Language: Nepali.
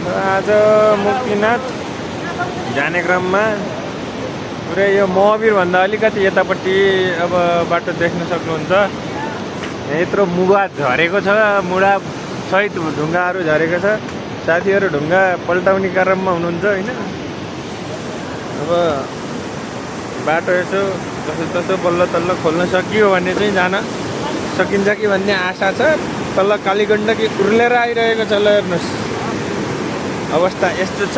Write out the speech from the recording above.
आज मुक्तिनाथ जाने क्रममा पुरै यो महावीरभन्दा अलिकति यतापट्टि अब बाटो देख्न सक्नुहुन्छ। यत्रो मुगा झरेको छ, मुढा सहित ढुङ्गाहरू झरेको छ। साथीहरू ढुङ्गा पल्टाउने क्रममा हुनुहुन्छ होइन। अब बाटो यसो जसो तसो बल्ल तल्ल खोल्न सकियो भने चाहिँ जान सकिन्छ कि भन्ने आशा छ। तल कालीगण्डकी उर्लेर आइरहेको छ। ल हेर्नुहोस्, अवस्था यस्तो छ।